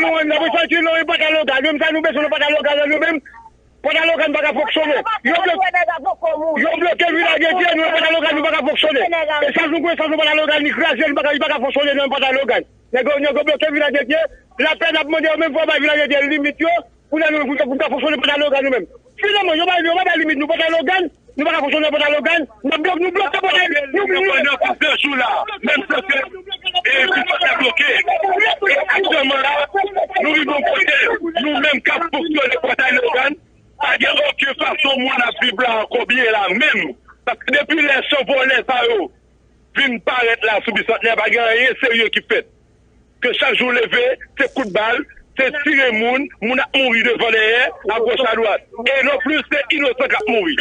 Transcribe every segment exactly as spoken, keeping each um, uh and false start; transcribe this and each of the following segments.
Nou menm, n ap santi nou, e pòtalogan. Nou menm, sa nou bezwen nan pòtalogan, nou menm. Pòtalogan pa ka fonksyone. Yo bloke, yo bloke Vilaj Dye, nou, pòtalogan, nou pa ka fonksyone. Esans nou, esans nou, pòtalogan, li kraze, li pa ka, li pa ka fonksyone nan pòtalogan. Nèg yo, nèg yo bloke Vilaj Dye. Lapèn ap mande yo menm fò bay Vilaj Dye limit yo. Pou lè nou, pou, pou, pou fonksyone pòtalogan nou menm. Finalman, yo bay, yo pa bay limit nou pòtalogan, nou pa ka fonksyone pòtalogan. Nou blok, nou bloke pòtalogan. Nou, nou, pandan de jou la, menm si ke, e, pistol la bloke. E aktyèlman la, nou rive yon kote, nou menm k ap fonksyone pòtalogan, pa gen okenn fason moun ap viv la ankò byen la menm. Paske depi lè chan vòlè sa yo vin parèt la sou Bisantnè, pa gen anyen serye ki fèt. Ke chak jou leve, se kout bal, se tire moun, moun ap mouri devan dèyè, agòch adwat. E non plis, se inosan k ap mouri.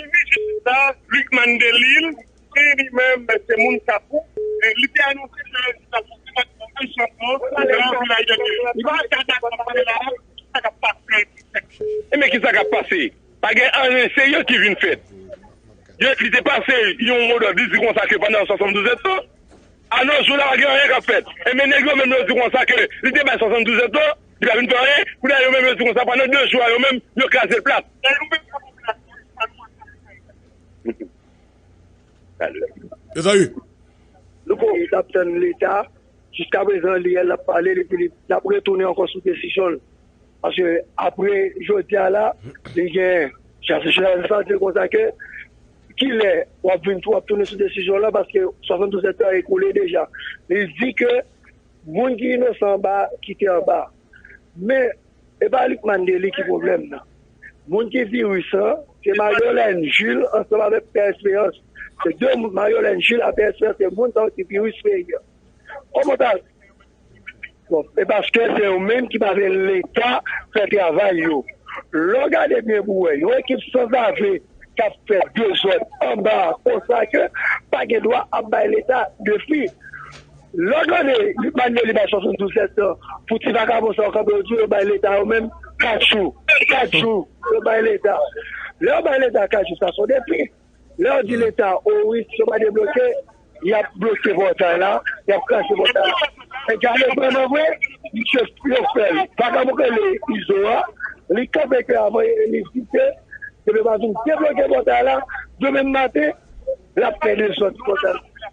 Sa, Lucmane Delille, ki li menm, se moun Kapou, e li te anonse ke li t ap fè yon chanjman nan vilaj de Dye. Li pa ka dakò pale la, sa k ap pase. E men ki sa k ap pase? Pa gen anyen serye ki vin fèt. Yo, li te pase yon modòd, li di konsa ke pandan swasanndouz èdtan, a nos jours la, pa gen anyen k ap fèt. E men nèg yo menm yo di konsa ke li te bay swasanndouz èdtan, li pa vin fè anyen. Kounye a yo menm yo di konsa pandan de jou a, yo menm, yo kraze l plat. Mezanmi. Louko, nou t ap tann Leta. Jiskaprezan, li, l ap pale, li, li, l ap retounen ankò sou desizyon l. Paske apre jodi a la, li gen, jan, jan sa di l konsa ke, kilè w ap vin tou, w ap tounen sou desizyon w lan, paske swasanndouz èdtan ekoule deja. Li di ke moun ki inosan anba, kite anba. Men, e pa Lucmane Delille ki pwoblèm nan. Moun ki viris lan, se Mariolène Jules ansanm avèk Pè Espérance. Se de moun, Mariolène Jules ak Pè Espérance, se moun sa yo ki viris peyi a. Kòman sa? Bon, e paske se yo menm ki pa vle Leta fè travay yo. Lè w gade byen pou wè, yon ekip sanzave k ap fè dezòd anba a konsa ke pa gen dwa ap bay Leta defi. Lè w gade Lucmane Delille bay swasanndouz èdtan pou ti vakabon sa yo kanpe yo di yo bay Leta yo menm kat jou. Kat jou yo bay Leta. Lè yo bay Leta kat jou, sa se yon defi. Lè yo di Leta, o wi, si yo pa debloke, y ap bloke pòtay la, y ap kraze pòtay la. E gade vrèman vre, misye yo fè l. Vakabon k rele Izo a, li kanpe ke avan e li di ke depi yo pa vin debloke pòtay la, demen maten, l ap fè dezòd pòtay la.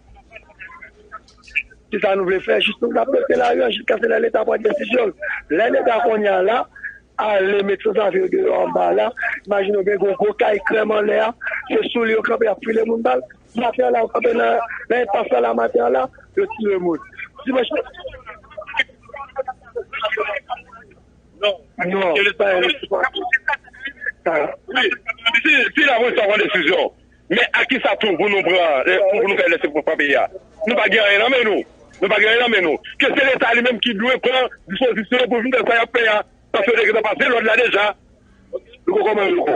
Se sa nou vle fè, jis nou ap bloke lari a jiskaske lè Leta pran desizyon l. Lè Leta kounye a la, ale met sanzave yo deyò anba la. Imajine w gen gwo, gwo kay krèm anlè a, se sou li yo kanpe, y ap file moun bal. Maten an la, yo kanpe nan, nan enpas la, la maten an la, yo tire moun. Dimanch. Non. Non, pa yon responsablite. Wi. Si, si lapolis ta pran desizyon, men a ki sa tou pou nou pran, eh, pou, pou nou fè lese pou pran peyi a? Nou pa gen anyen nan men nou. Nou pa gen anyen nan men nou. Ke se Leta li menm ki dwe pran dispozisyon pou vin fè sa y ap fè a. Paske yo te gentan pase lòd la deja. Louko, kòman, Louko?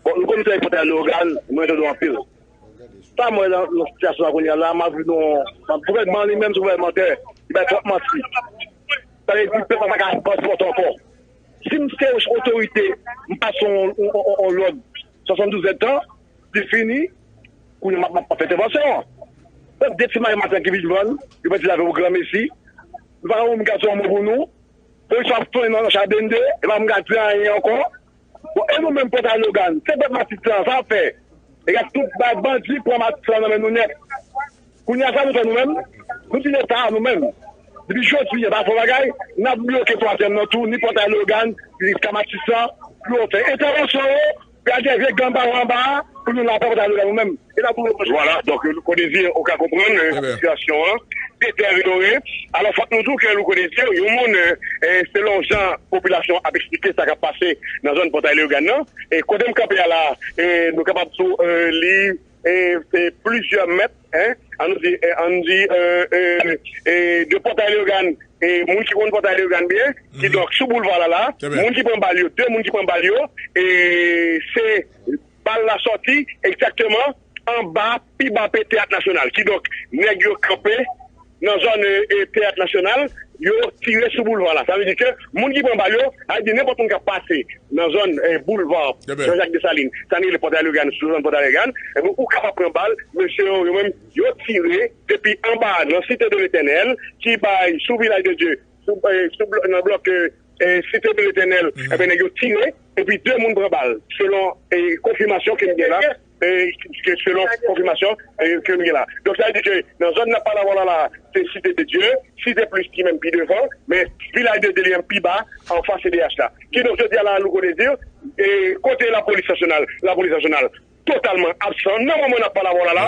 Bon, Louko, nou te pòtay Leyogàn, mwen tande w anpil. Sa m wè nan, nan sitiyasyon sa kounye a la, m ap viv nan, nan gouvènman li menm, se gouvènman tè, li bay twòp manti. Sa vle di, pèp la pa ka transpòte ankò. Si m se otorite, m pase yon, yon, yon, yon lòd swasanndouz èdtan, li fini, kounye a m ap, m ap fè entèvansyon an. Donk, de ti mayi maten ki vin vann, yo pèdi lavi pou granmesi. Nou pa gen moun ki ka di yon mo pou nou. Polis ap tounen nan, nan cha blende, e pa moun ka di anyen ankò. Bon, e nou menm Pòtay Leyogàn, se pèp Matisan an, sa ap fè. E gade tout ba-, bandi pran Matisan nan men nou nèt. Kounye a sa nou fè nou menm? Nou di Leta a nou menm. Depi jodi a, pa fè bagay, n ap bloke twazyèm nan tou, ni Pòtay Leyogàn, jiska Matisan, pou yo fè entèvansyon yo, pou y al gen vye gang pa yo anba a, pou nou la pè Pòtay Leyogàn nou menm. E la pou yo. Vwala, donk, Louko Désir, ou ka konprann, eh, sitiyasyon an deteryore. Alò, fòk nou di w ke Louko Désir, yon moun, eh, selon jan popilasyon ap eksplike sa k ap pase nan zòn Pòtay Leyogàn nan, e kote m kanpe a la, e nou kapab di w, eh, li, e se plizyè mèt, en, ann di, eh, ann di, eh, eh, eh, de Pòtay Leyogàn, e moun ki konn Pòtay Leyogàn byen, kidonk sou boulva la la, moun ki pran bal yo, de moun ki pran bal yo, e se bal la sòti egzakteman anba, pi ba pye Teyat Nasyonal. Kidonk, nèg yo kanpe nan zòn, e, e, Teyat Nasyonal, yo tire sou boulva la. Sa vle di ke moun ki pran bal yo, sa vle di nenpòt moun k ap pase nan zòn, e, boulva Jean-Jacques Dessalines, sa n rele Pòtay Leyogàn, sou zòn Pòtay Leyogàn, ebyen, ou kapab pran bal, mesye yo, yo menm, yo tire depi anba, nan Site de Letènèl, ki bay sou Vilaj de Dye, sou, e, sou blo-, nan blòk, e, e, Site de Letènèl, ebyen, nèg yo tire, epi de moun pran bal, selon, e, konfimasyon ke m gen la, e, ke selon konfimasyon, e, ke m gen la. Donk, sa vle di ke nan zòn n ap pale avè w la, la, se Site de Dye, Site Plis ki menm pi devan, men Vilaj de Dye li menm pi ba, anfas C D H la. Kidonk, jodi a la, Louko Désir, e, kote lapolis nasyonal, lapolis nasyonal, totalman absan. Nan moman n ap pale avè w la la,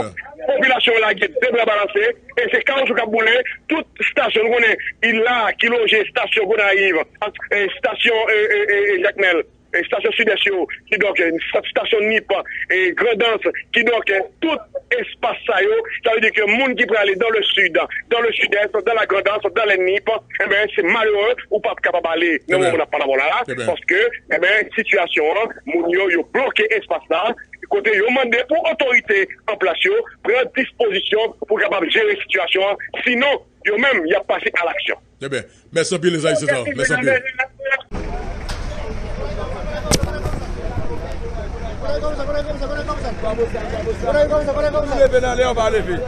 popilasyon an lage de bra balanse, e se kawoutchou k ap boule, tout estasyon, nou konnen, il la, ki loje estasyon Gonayiv, ak, e, estasyon, e, e, e, e, Jakmèl, e, estasyon Sidès yo, kidonk, e, estasyon Nip, e, Grandans, kidonk, e, tout espas sa yo, sa vle di ke moun ki prale dans le sud, dans le sud-est, dans la Grandans, dans les Nip, enben, se malere, ou p ap kapab ale nan moman n ap pale avè w la la, paske, enben, sitiyasyon an, moun yo, yo bloke espas la, kote yo mande pou otorite an plas yo pran dispozisyon pou kapab jere sitiyasyon an, sinon, yo menm, y ap pase a laksyon. Ebyen, mèsi anpil, Esayi César. Mèsi anpil. Leve nan lè, ou pa leve.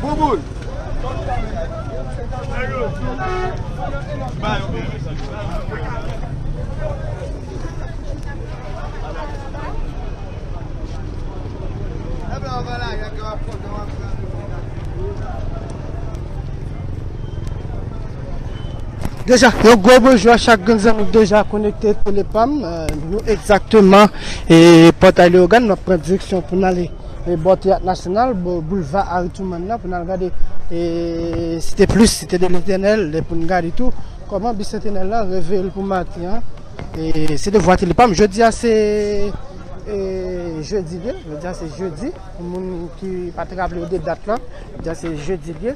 Bouboul. Deja, yon gwo bonjou a chak grenn zanmi k deja konekte Tele Pam. Eh, nou egzakteman, eh, Pòtay Leyogàn, n ap pran direksyon pou n ale, eh, bò Teyat Nasyonal, bò boulva Harry Truman nan, pou n al gade, eh, Site Plis, Site de Letènèl, pou n gade tou kòman Bisantènèl la reveye l pou maten an. E se devwa Tele Pam. Jodi a se, e, jedi l ye. Jodi a se jedi. Pou moun ki pa t raple yo de dat lan, jodi a se jedi l ye.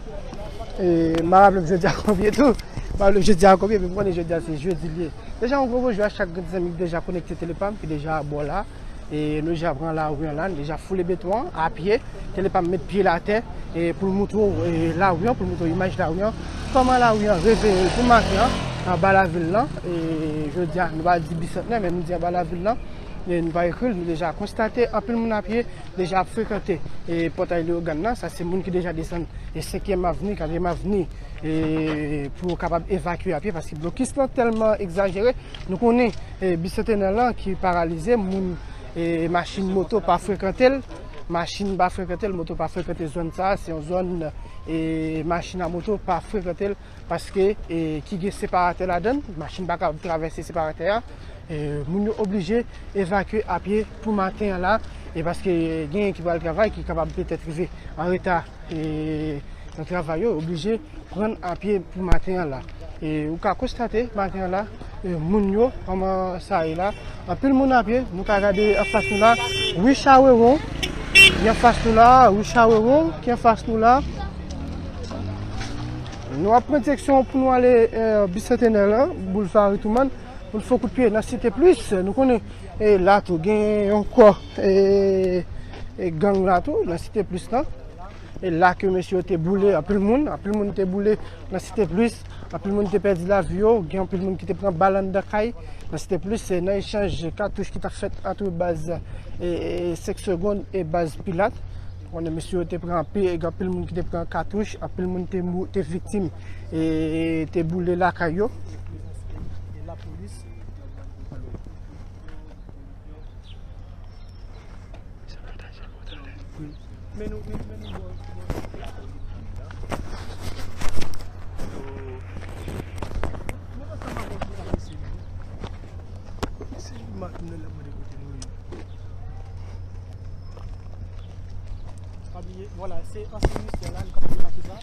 E, m pa raple m jodi a konbyen tou. M pa raple m jodi a konbyen, men m konnen jodi a se jedi l ye. Deja, yon gwo bonjou a chak grenn zanmi ki deja konekte Telepam, ki deja bò la. E nou deja pran lari an la, nou deja foule beton an, a pye. Telepam met pye l atè, e pou l moutre w, e, lari an, pou l moutre w imaj lari an. Kòman lari an reveye pou maten an, anba lavil lan. E jodi a, nou pa di Bisantnè, men nou di anba lavil lan. E nou pa ekri l, nou deja konstate anpil moun a pye deja ap frekante, e, pòtay Leyogàn nan. Sa se moun ki deja desann, e, senkyèm avni, katriyèm avni, e, pou yo kapab evakye a pye, paske blokis lan tèlman egzajere. Nou konnen, e, Bisantenè lan ki paralize, moun, e, machin moto pa frekante l, machin pa frekante l, moto pa frekante zòn sa a, se yon zòn, e, machin a moto pa frekante l, paske, e, ki gen separatè ladan l, machin pa kapab travèse separatè a. E, moun yo oblije evakye a pye pou maten an la, e paske genyen ki pral travay, ki kapab petèt rive an reta, e, nan travay yo, oblije pran a pye pou maten an la. E ou ka konstate maten an la, e, moun yo, kòman sa ye la, anpil moun a pye, nou ka gade anfas nou la, Rue Chaweron, ki anfas nou la, Rue Chaweron, ki anfas nou la. Nou ap pran direksyon pou nou ale, e, Bisantenè lan, Boulva Ritouman, pou n fè kout pye nan Site Plis. Nou konnen, e, la tou, gen yon kò, e, e, gang la tou, nan Site Plis lan. E la ke mesye yo te boule anpil moun, anpil moun te boule nan Site Plis, anpil moun te pèdi lavi yo, gen anpil moun ki te pran bal anndan kay nan Site Plis, se nan echanj katouch ki t ap fèt ant baz, e, e, senk Segonn e baz Pilat. Konnen mesye yo te pran anpil, gen anpil moun ki te pran katouch, anpil moun te mou-, te viktim, e, e te boule lakay yo. Men nou, men, men nou bò, bò. Men ansanm avè w pou la mesye nou. Se Martin nan la mande kote nou ye. Pa bliye, vwala, se ansyen ministè la, nou kapab remake sa.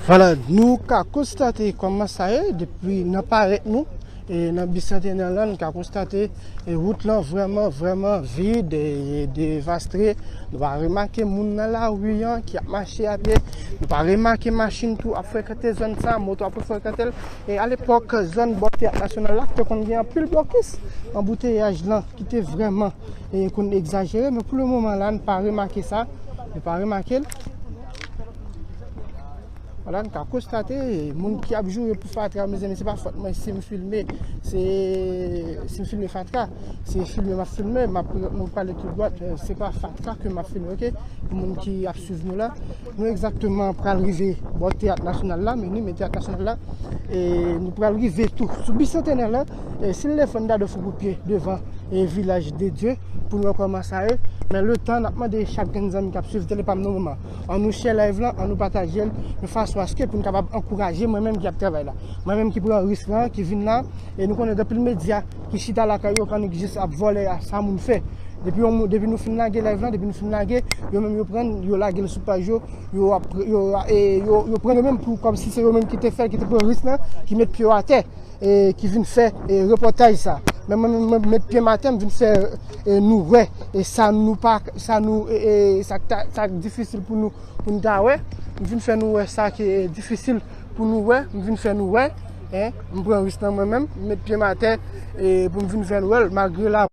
Vwala, nou ka konstate kòman sa ye, depi nan parèt nou, e nan Bisantenè lan, nou ka konstate, e wout lan vrèman, vrèman vid e, e devaste. Nou pa remake moun nan lari an ki ap mache a pye. Nou pa remake machin tou ap frekante zòn sa, moto ap frekante l. E alepòk, zòn bò Teyat Nasyonal la, te konn gen anpil blokis. Anbouteyaj lan ki te vrèman, e, konn egzajere, men pou le moman la, nou pa remake sa. Nou pa remake l. Vwala, n ka konstate, moun ki ap joure pou fatra, mezanmi, se pa fòt mwen si m filme, se, si m filme fatra, se filme m ap filme, m ap, nou pale tout dwat, se pa fatra ke m ap filme, oke? Pou moun ki ap swiv nou la, nou egzakteman pral rive bò Teyat Nasyonal la, men nou, men Teyat Nasyonal la, e nou pral rive tou sou Bisantenè la, e si n leve n ta dwe fè kout pye devan, e Vilaj de Dye, pou nou wè kòman sa ye. Men letan, n ap mande chak grenn zanmi k ap swiv Telepam nan moman, ann nou share live lan, ann nou pataje l, yon fason aske pou n kapab ankouraje mwen menm ki ap travay la. Mwen menm ki pran risk lan, ki vin la, e nou konnen gen anpil medya ki chita lakay yo, k annik jis ap vòlè a sa moun fè. Depi yon moun, depi nou fin lage live lan, depi nou fin lage, yo menm yo pran l, yo lage l sou paj yo, yo ap, yo, e, yo, yo pran yo menm pou kòmsi se yo menm ki te fè l, ki te pran risk lan, ki met pye yo atè, e ki vin fè, e, repòtaj sa. Men mwen, mwen, mwen met pye m atè, m vin fè, e, nou wè, e sa nou pa, sa nou, e, e, sa k ta, sa k difisil pou nou, pou n ta wè. M vin fè nou wè sa ki, e, difisil pou nou wè, m vin fè nou wè, en, m pran risk lan mwen menm, m met pye m atè, e pou m vin fè nou wè l, malgre la.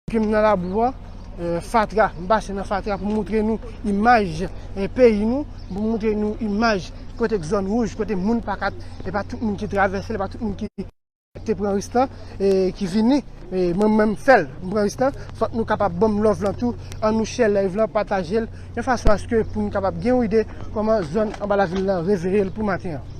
Ke m nan labou an, e, fatra, m pase nan fatra pou m moutre nou imaj, e, peyi nou, pou m moutre nou imaj kote k zòn wouj, kote moun pa ka, e pa tout moun ki travèse l, e pa tout moun ki te pran risk lan, e ki vini, e mwen menm fè l, m pran risk lan, fòk nou kapab ban m love lan tou, ann nou share live lan, pataje l, yon fason aske pou nou kapab gen yon ide kòman zòn anba lavil lan reveye l pou maten an.